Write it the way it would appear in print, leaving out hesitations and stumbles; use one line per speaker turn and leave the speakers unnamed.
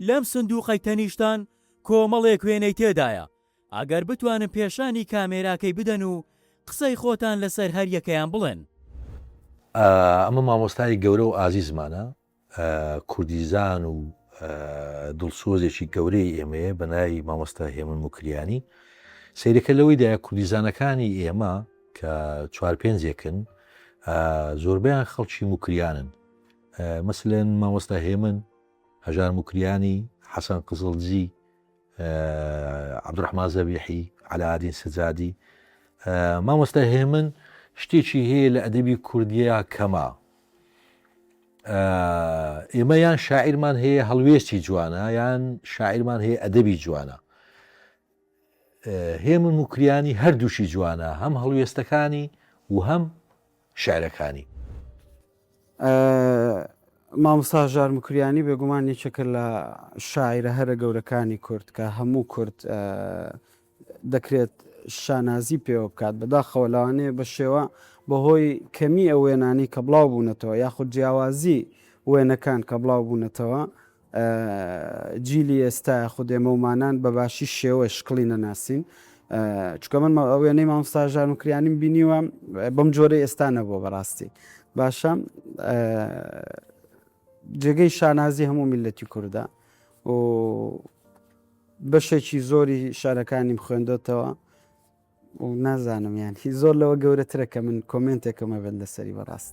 لەم سندوقەی تەنیشتان کۆمەڵێک وێنەی تێدایە، ئەگەر بتوانن پێشانی کامێراکەی بدەن و قسەی خۆتان لەسەر هەر یەکەیان بڵێن.
ئەمە مامۆستای گەورە و ئازیزمانە، کوردیزان و دڵسۆزێکی گەورەی ئێمەیە بە ناوی مامۆستا هێمن موکریانی. سەیرەکە لەوەیدایە کوردیزانەکانی ئێمە کە چوار پێنجێکن زۆربەیان خەڵکی موکریانن. مەسلەن مامۆستا هێمن، هەژار موکریانی، حەسەن قزڵجی، عەبدولڕەحمان زەبیحی، عەلائەدین سەجادی. مامۆستا هێمن شتێکی هەیە لە ئەدەبی کوردیا کەمە. ئێمە یان شاعیرمان هەیە هەڵوێستی جوانە یان شاعیرمان هەیە ئەدەبی جوانە. هێمن موکریانی هەردووشی جوانە هەم هەڵوێستەکانی و هەم شعرەکانی.
مامۆستا هەژار موکریانی بێگومان یەکێکە لە شاعیرە هەرە گەورەکانی کورد کە هەموو کورد دەکرێت شانازی پێوە بکات بەداخەوە لەوانەیە بە شێوە بەهۆی کەمی ئەو وێنانەی کە بڵاو بوونەتەوە یاخود جیاوازی وێنەکان کە بڵاو بوونەتەوە جیلی ئێستا یاخود ئێمەومانان بە باشی شێوە شکڵی نەناسین چونکە من وێنەی مامۆستا هەژار موکریانیم بینیوە بەم جۆرەی ئێستا نەبووە بەڕاستی باشە جێگەی شانازی هەموو میلەتی کوردە و بەشێکی زۆری شارەکانیم خوێندۆتەوە و نازانم یان هی زۆر لەوە گەورەترە کە من کۆمنتێکم هەبێت لەسەری بەڕاست.